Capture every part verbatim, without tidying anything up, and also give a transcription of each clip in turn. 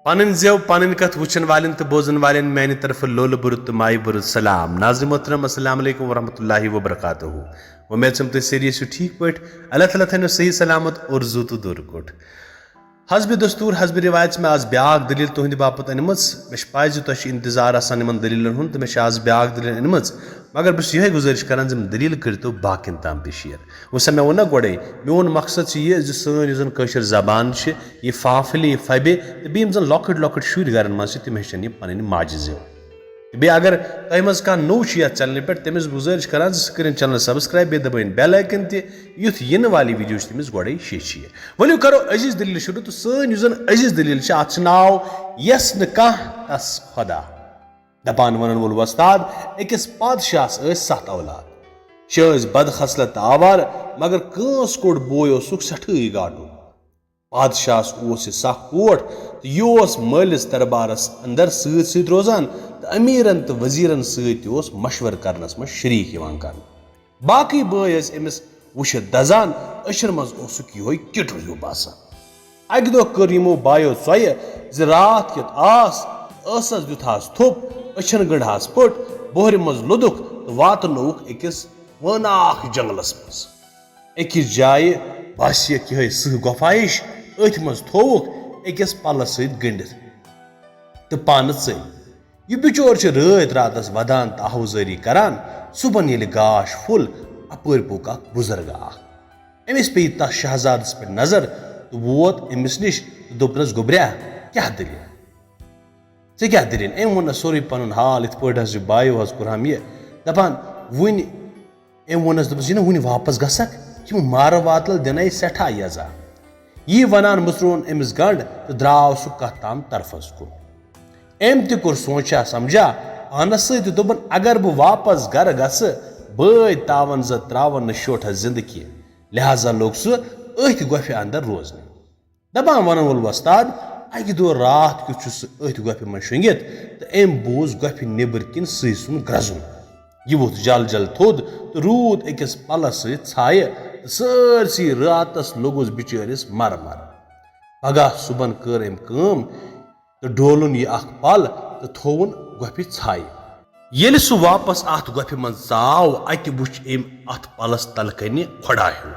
پنٕنۍ زٮ۪و، پنٕنۍ کتھ وٕچھن والٮ۪ن تہٕ بوزن والٮ۪ن میانہِ طرفہٕ لولہٕ بُرٕ تہٕ مایہِ بُرٕ سلام۔ ناظرین محترم، السلام علیکم ورحمۃ اللہ وبرکاتہ۔ وۄمید چھم تُہۍ سٲری ٲسِو ٹھیٖک پٲٹھۍ۔ اللہ تعالیٰ تھٲینو صحیح سلامت اور زُو تہٕ دوٗر کوٚٹ۔ حسبِ دستور، حسبِ رواج چھِ مےٚ آز بیٛاکھ دٔلیٖل تُہنٛدِ باپتھ أنمٕژ۔ مےٚ چھِ پَے زِ تۄہہِ چھُ انتظار آسان یِمن دٔلیٖلن ہُنٛد، تہٕ مےٚ چھِ آز بیٛاکھ دٔلیٖل أنمٕژ۔ مگر بہٕ چھُس یِہوٚے گُزٲرِش کران زِ یِم دٔلیٖل کٔرۍتو باقین تام تہِ share۔ وۄنۍ سا مےٚ ووٚن نا گۄڈَے، میون مقصد چھُ یہِ زِ سٲنۍ یُس زَن کٲشِر زبان چھِ، یہِ فافلہِ، یہِ فَبہِ، تہٕ بیٚیہِ یِم زَن لۄکٕٹۍ لۄکٕٹۍ شُرۍ گَرَن منٛز چھِ، تِم ہیٚچھَن یہِ پَنٕنۍ ماجہِ زٮ۪و۔ تہٕ بیٚیہِ اگر تۄہہِ منٛز کانٛہہ نوٚو چھُ یَتھ channelہِ پٮ۪ٹھ، تٔمِس بہٕ گُزٲرِش کران زِ سُہ کٔرِن channel subscribe، بیٚیہِ دَبٲیِن bell icon تہِ، یُتھ یِنہٕ والی video چھِ تٔمِس گۄڈَے شیٚچھِ یہِ۔ ؤلِو کرو عزیز دٔلیٖل شروٗع، تہٕ سٲنۍ یُس زَن عزیز دٔلیٖل چھِ، اَتھ چھُ ناو یَس نہٕ کانٛہہ تَس خۄدا۔ دپان ونن وول وۄستاد، أکِس پادشاہس ٲسۍ ستھ اولاد۔ شےٚ ٲسۍ بدخصلت تہٕ آوارٕ، مگر کٲنٛس کوٚڑ بوے اوسُکھ سٮ۪ٹھٕے گاٹُک۔ پادشاہس اوس یہِ سکھ ٹوٹھ تہٕ یہِ اوس مٲلِس دربارس اندر سۭتۍ سۭتۍ روزان تہٕ امیرن تہٕ وزیرن سۭتۍ تہِ اوس مشورٕ کرنس منٛز شریک یِوان کرنہٕ۔ باقٕے بٲے ٲسۍ أمِس وٕچھِتھ دزان، أچھن منٛز اوسُکھ یِہوٚے کِٹُر ہیوٗ باسان۔ اَکہِ دۄہ کٔر یِمو بایو ژۄیہِ زِ راتھ کیُتھ آس، ٲسس دیُتہَس تھوٚپ، أچھن گٔنٛڈہَس پٔٹ، بوہرِ منٛز لوٚدُکھ تہٕ واتنووُکھ أکِس وٲناکھ جنگلس منٛز۔ أکِس جایہِ باسیکھ یِہوٚے سٕہہ گۄپھایِش، أتھۍ منٛز تھووُکھ أکِس پلس سۭتۍ گٔنٛڈِتھ تہٕ پانہٕ ژٔلۍ۔ یہِ بِچور چھُ رٲتۍ راتس ودان تہٕ آہوزٲری کران۔ صُبحن ییٚلہِ گاش پھوٚل، اپٲرۍ پوٚک اکھ بُزرگ اکھ۔ أمِس پیٚیہِ تس شہزادس پٮ۪ٹھ نظر تہٕ ووت أمِس نِش تہٕ دوٚپنس، "گوٚبریا، کیٛاہ دٔلیٖل؟ ژےٚ کیٛاہ دٔلیٖل؟" أمۍ ووٚننس سورُے پنُن حال، یِتھ پٲٹھۍ حظ یہِ بایو حظ کوٚرہم یہِ، دپان، وُنہِ أمۍ ووٚننس، دوٚپنس، "یہِ نہٕ وُنہِ واپس گژھکھ، یِم مارٕ واتلہٕ دِنے سٮ۪ٹھاہ یزا۔" یی ونان مُژروون أمِس گنڈ تہٕ درٛاو سُہ کتھ تام طرفس کُن۔ أمۍ تہِ کوٚر سونچا سمجھا پانس سۭتۍ تہٕ دوٚپُن، "اگر بہٕ واپس گرٕ گژھٕ، بٲے تاون زٕ تراون نہٕ شوٹھس زندٕ کینٛہہ، لہذا لوٚگ سُہ أتھۍ گۄپھِ اندر روزنہِ۔" دپان ونن وول وۄستاد، اکہِ دۄہ راتھ کیُتھ چھُ سُہ أتھۍ گۄپھِ منٛز شۄنگِتھ تہٕ أمۍ بوٗز گۄپھِ نیبٕرۍ کِنۍ سٕہہ سُنٛد گرٛزُن۔ یہِ ووٚتھ جل جل تھوٚد تہٕ روٗد أکِس پلس سۭتۍ ژھایہِ تہٕ سٲرسٕے راتس لوٚگُس بِچٲرِس مر مر۔ پگاہ صُبحن کٔر أمۍ کٲم تہٕ ڈولُن یہِ اکھ پل تہٕ تھووُن گۄپھِ ژھایہِ۔ ییٚلہِ سُہ واپس اتھ گۄپھِ منٛز ژاو، اتہِ وُچھ أمۍ اتھ پلس تلہٕ کنہِ کھۄڑا ہیوٗ،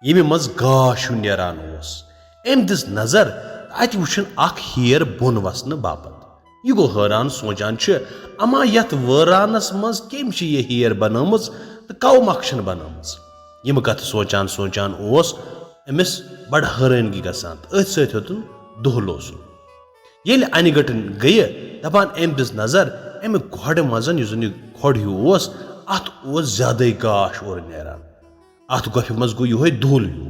ییٚمہِ منٛز گاش ہیوٗ نیران اوس۔ أمۍ دِژ نظر تہٕ اتہِ وُچھُن اکھ ہیر بۄن وسنہٕ باپتھ۔ یہِ گوٚو حٲران، سونچان چھُ، اما یتھ وٲرانس منٛز کٔمۍ چھِ یہِ ہیر بنٲومٕژ تہٕ کمہِ مۄکھٕ چھَن بنٲومٕژ؟ یِم کتھٕ سونچان سونچان اوس أمِس بڑٕ حٲرٲنگی گژھان تہٕ أتھۍ سۭتۍ ہیوٚتُن دۄہ لوسُن۔ ییٚلہِ انہِ گٔٹن گٔیہِ، دپان أمۍ دِژ نظر، امہِ کھۄڈٕ منٛز یُس زن یہِ کھۄڈ ہیوٗ اوس، اتھ اوس زیادے گاش اورٕ نیران۔ اتھ گۄپھِ منٛز گوٚو یِہوٚے دُل ہیوٗ۔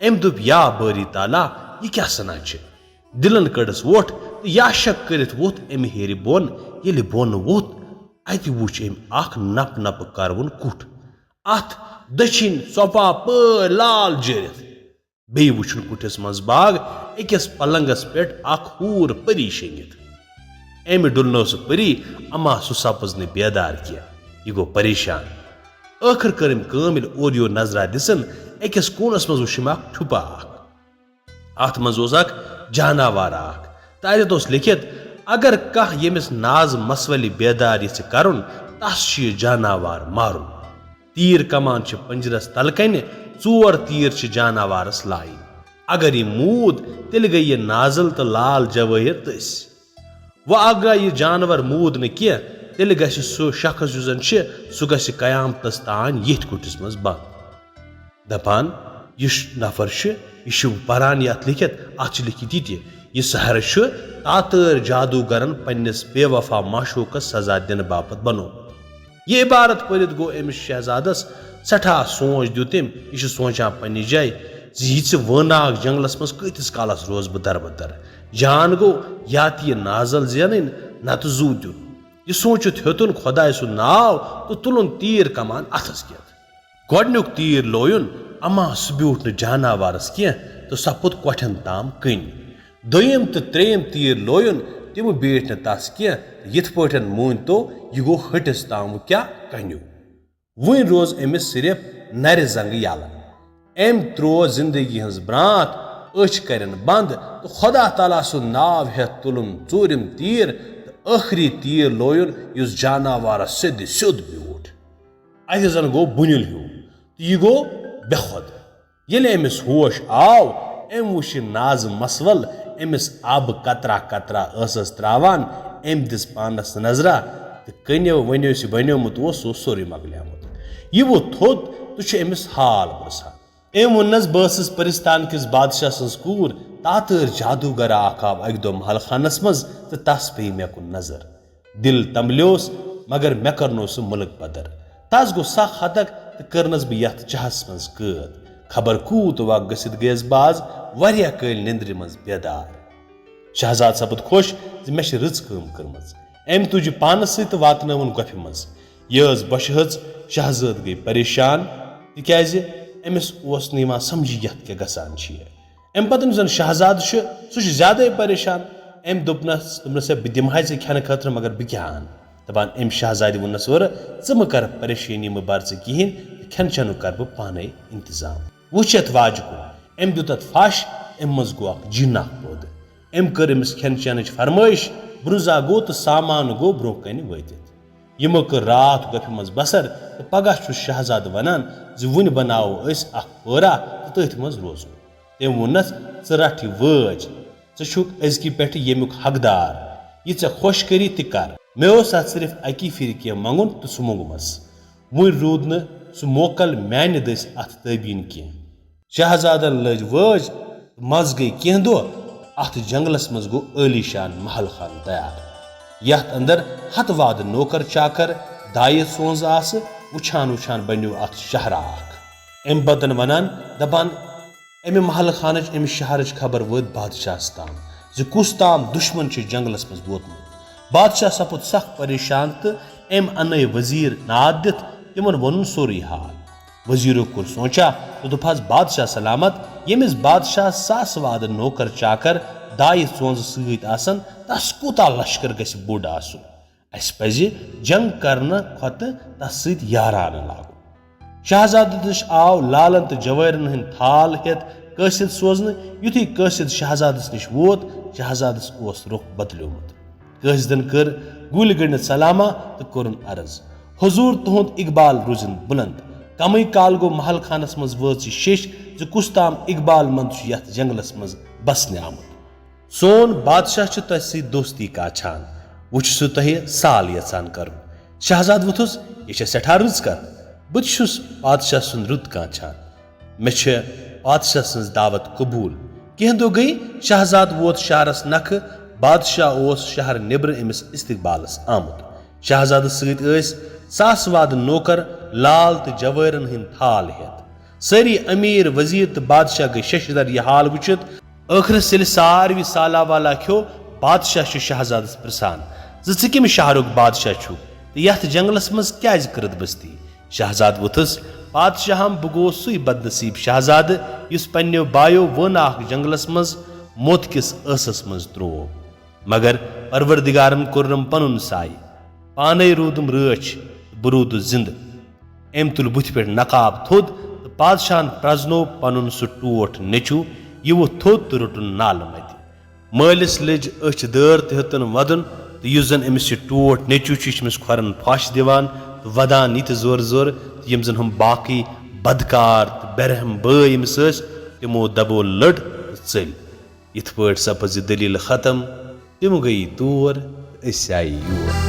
أمۍ دوٚپ، "یا بٲری تعالیٰ، یہِ کیٛاہ سنا چھِ؟" دِلن کٔڈٕس وۄٹھ تہٕ یا شک کٔرِتھ ووٚتھ امہِ ہیرِ بۄن۔ ییٚلہِ بۄن ووٚتھ، اتہِ وُچھ أمۍ اکھ نپہٕ نپہٕ کروُن کُٹھ۔ اتھ دٔچھِنۍ ژۄپا پٲرۍ لال جٲرِتھ۔ بیٚیہِ وُچھُن کُٹھِس منٛز باغ، أکِس پلنگس پٮ۪ٹھ اکھ حوٗر پٔری شیٚنگِتھ۔ أمۍ ڈُلنٲو سُہ پٔری، اما سُہ سپٕز نہٕ بیدار کینٛہہ۔ یہِ گوٚو پریشان۔ ٲخٕر کٔر أمۍ کٲم، ییٚلہِ اورٕ یور نظرا دِژٕن، أکِس کوٗنس منٛز وُچھ أمۍ اکھ ٹھُپا اکھ۔ اتھ منٛز اوس اکھ جاناوار اکھ۔ تہٕ اتٮ۪تھ اوس لیکھِتھ، اگر کانٛہہ ییٚمِس نازٕ مسوَلہِ بیدار یژھِ کرُن، تس چھُ یہِ جاناوار مارُن۔ تیٖر کمان چھِ پنجرس تلہٕ کنہِ، ژور تیٖر چھِ جاناوارس لایِنۍ۔ اگر یہِ موٗد، تیٚلہِ گٔیہِ یہِ نازل تہٕ لال جوٲہِر تٔسۍ۔ وۄنۍ اگر یہِ جانور موٗد نہٕ کینٛہہ، تیٚلہِ گژھِ سُہ شخص یُس زن چھِ، سُہ گژھِ قیامتس تام ییٚتھۍ کُٹھِس منٛز بنٛد۔ دپان، یُس نفر چھُ، یہِ چھُ پران یتھ لیکھِتھ، اتھ چھُ لیکھِتھ یہِ تہِ، یہِ سحر چھُ تاتٲرۍ جادوگرن پننِس بے وفا معشوقس سزا دِنہٕ باپتھ بنوومُت۔ یہِ عبارت پٔرِتھ گوٚو أمِس شہزادس سٮ۪ٹھاہ سونچ دیُت أمۍ۔ یہِ چھُ سونچان پننہِ جایہِ زِ یہِ ژِ وٲناکھ جنگلس منٛز کۭتِس کالس روزٕ بہٕ دربدر؟ جان گوٚو یا تہِ یہِ نازل زینٕنۍ، نتہٕ زُو دیُن۔ یہِ سونچِتھ ہیوٚتُن خۄداے سُنٛد ناو تہٕ تُلُن تیٖر کمان اتھس کٮ۪تھ۔ گۄڈنیُک تیٖر لویُن، اما سُہ بیوٗٹھ نہٕ جاناوارس کینٛہہ تہٕ سۄ پوٚت کۄٹھٮ۪ن تام کٕنۍ۔ دوٚیِم تہٕ ترٛیٚیِم تیٖر لویُن، تِم بیٖٹھۍ نہٕ تس کینٛہہ۔ یِتھ پٲٹھۍ مٲنۍ تو، یہِ گوٚو ۂٹِس تام وۄنۍ کیٛاہ کنیو۔ وۄنۍ روز أمِس صرف نرِ زنٛگہٕ یلہٕ۔ أمۍ تروو زندگی ہٕنٛز برانٛتھ۔ أچھ کرن بند تہٕ خدا تعالیٰ سُنٛد ناو ہٮ۪تھ تُلُن ژوٗرِم تیٖر تہٕ ٲخری تیٖر لویُن، یُس جاناوارس سیٚدِ سیوٚد بیوٗٹھ۔ اتہِ زن گوٚو بُنِل ہیوٗ تہٕ یہِ گوٚو بے خۄد۔ ییٚلہِ أمِس ہوش آو، أمۍ وُچھ یہِ نازٕ مسول أمِس آبہٕ قطرہ قطرہ ٲسس تراوان۔ أمۍ دِژ پانس نظرہ تہٕ کنیو ؤنیو سُہ بنیومُت اوس، سُہ اوس سورُے مۄکلیومُت۔ یہِ ووٚتھ تھوٚد تہٕ چھُ أمِس حال پرژھان۔ أمۍ ووٚننس، "بہٕ ٲسٕس پرستان کِس بادشاہ سٕنٛز کوٗر۔ تاتٲر جادوگرا اکھ آو اکہِ دۄہ محل خانس منٛز تہٕ تس پیٚیہِ مےٚ کُن نظر۔ دِل تنبلیوس، مگر مےٚ کرنوو سُہ مُلک بدر۔ تس گوٚو سخ ہتک تہٕ کٔرنس بہٕ یتھ چاہس منٛز قٲد۔ خبر کوٗت وق گٔژھِتھ گٔیس بہٕ از واریاہ کٲلۍ نِندرِ منٛز بیدار۔" شہزاد سپُد خۄش زِ مےٚ چھِ رٕژ کٲم کٔرمٕژ۔ أمۍ تُج یہِ پانس سۭتۍ تہٕ واتنٲوٕن گۄپھِ منٛز۔ یہِ ٲس بۄچھِ ہٕژ۔ شہزٲد گٔے پریشان، تِکیازِ أمِس اوس نہٕ یِوان سمجھی یتھ کیٛاہ گژھان چھِ۔ امہِ پتہٕ یُس زن شہزادٕ چھُ، سُہ چھُ زیادَے پریشان۔ أمۍ دوٚپنس، دوٚپنس، "ہے، بہٕ دِمہٕ ہاے ژےٚ کھٮ۪نہٕ خٲطرٕ، مگر بہٕ کیٛاہ انہٕ؟" دپان أمۍ شہزادِ ووٚننس اورٕ، "ژٕ مہٕ کر پریشٲنی، مہٕ بر ژٕ کِہیٖنۍ، کھٮ۪ن چٮ۪نُک کر بہٕ پانے انتظام۔" وُچھ یتھ واجہِ کُن، أمۍ دیُت اتھ پھش، امہِ منٛز گوٚو اکھ جِن اکھ پٲدٕ۔ أمۍ کٔر أمِس کھٮ۪ن چٮ۪نٕچ فرمٲیش، برونٛزا گوٚو تہٕ سامان گوٚو برونٛہہ کنہِ وٲتِتھ۔ یِمو کٔر راتھ گۄپھِ منٛز بسر تہٕ پگاہ چھُ شہزادٕ ونان زِ وُنہِ بناوو أسۍ اکھ پٲرا تہٕ تٔتھۍ منٛز روزو۔ تٔمۍ ووٚننس، "ژٕ رٹھ یہِ وٲج، ژٕ چھُکھ أزکہِ پٮ۪ٹھٕ ییٚمیُک حقدار۔ یہِ ژےٚ خۄش کری تہِ کر۔ مےٚ اوس اتھ صرف اکی پھِرِ کینٛہہ منٛگُن تہٕ سُہ موٚنگمس۔ وُنہِ روٗد نہٕ سُہ موکل میانہِ دٔسۍ اتھ تٲبیٖن کینٛہہ۔" شہزادن لٔج وٲج تہٕ منٛز گٔے کینٛہہ دۄہ۔ اتھ جنگلس منٛز گوٚو عٲلی شان محل خانہٕ تیار، یتھ اندر ہتہٕ وادٕ نوکر چاکر، دایہِ سونزٕ آسہٕ۔ وُچھان وُچھان بنیوو اتھ شہرا اکھ۔ امہِ پتن ونان دپان، امہِ محل خانٕچ، امہِ شہرٕچ خبر وٲتۍ بادشاہس تام زِ کُس تام دُشمن چھُ جنگلس منٛز ووتمُت۔ بادشاہ سپُد سخ پریشان تہٕ أمۍ اننٲے وزیر ناد دِتھ تِمن ووٚنُن سورُے حال۔ وزیرو کوٚر سونچا تہٕ دوٚپہس، "بادشاہ سلامت، ییٚمِس بادشاہس ساسہٕ وادٕ نوکر چاکر، دایہِ ژونزٕ سۭتۍ آسن، تس کوٗتاہ لشکر گژھِ بوٚڑ آسُن؟ اسہِ پزِ جنگ کرنہٕ کھۄتہٕ تس سۭتۍ یارانہٕ لاگُن۔" شہزادس نِش آو لالن تہٕ جوٲہرن ہٕنٛدۍ تھال ہٮ۪تھ قٲصد سوزنہٕ۔ یُتھُے قٲصد شہزادس نِش ووت، شہزادس اوس رُخ بدلیومُت۔ قٲصدن کٔر گُلۍ گٔنڈِتھ سلامہ تہٕ کوٚرُن عرض، "حضور، تُہُنٛد اقبال روٗزِن بُلند۔ کمٕے کال گوٚو محل خانس منٛز وٲژ یہِ شیٚچھ زِ کُس تام اقبال مند چھُ یتھ جنگلس منٛز بسنہِ آمُت۔ سون بادشاہ چھُ تۄہہِ سۭتۍ دوستی کاچھان۔ وۄنۍ چھُ سُہ تۄہہِ سال یژھان کرُن۔" شہزاد ووٚتھُس، "یہِ چھےٚ سٮ۪ٹھاہ رٕژ کتھ۔ بہٕ تہِ چھُس بادشاہ سُنٛد رُت کانچھان۔ مےٚ چھےٚ بادشاہ سٕنٛز دعوت قبوٗل۔" کینٛہہ دۄہ گٔے، شہزاد ووت شہرس نکھٕ۔ بادشاہ اوس شہر نیبرٕ أمِس استقبالس آمُت۔ شہزادس سۭتۍ ٲسۍ ساسہٕ وادٕ نوکر، لال تہٕ جوٲہرن ہٕنٛدۍ تھال ہٮ۪تھ۔ سٲری امیر، وزیر تہٕ بادشاہ گٔے ششدر یہِ حال وٕچھِتھ۔ ٲخرس ییٚلہِ ساروی سالا والا کھیوٚو، بادشاہ چھُ شہزادس پرژھان زِ ژٕ کمہِ شہرُک بادشاہ چھُکھ تہٕ یتھ جنگلس منٛز کیازِ کٔرٕتھ بستی؟ شہزاد ووٚتھُس، "پادشاہم، بہٕ گوٚوس سُے بدنصیب شہزادٕ یُس پننیو بایو وٲناکھ جنگلس منٛز موت کِس ٲسس منٛز تروو۔ مگر پروردگارن کوٚرنم پنُن سایہِ، پانے روٗدُم رٲچھ، بہٕ روٗدُس زِندٕ۔" أمۍ تُل بُتھِ پٮ۪ٹھ نقاب تھوٚد تہٕ پادشاہن پرزنوو پنُن سُہ ٹوٹھ نیٚچوٗ۔ یہِ ووٚتھ تھوٚد تہٕ روٚٹُن نالہٕ متہِ۔ مٲلِس لٔج أچھ دٲر تہٕ ہیوٚتُن وَدُن، تہٕ یُس زَن أمِس یہِ ٹوٹھ نیٚچوٗ چھُ، یہِ چھُ أمِس کھۄرَن پھَش دِوان تہٕ وَدان یہِ تہِ زورٕ زورٕ، تہٕ یِم زَن ہُم باقٕے بدکار تہٕ بے رحم بٲے أمِس ٲسۍ، تِمو دَبو لٔٹ تہٕ ژٔلۍ۔ یِتھ پٲٹھۍ سَپٕز یہِ دٔلیٖل ختم، تِم گٔیہِ تور تہٕ أسۍ آیہِ یور۔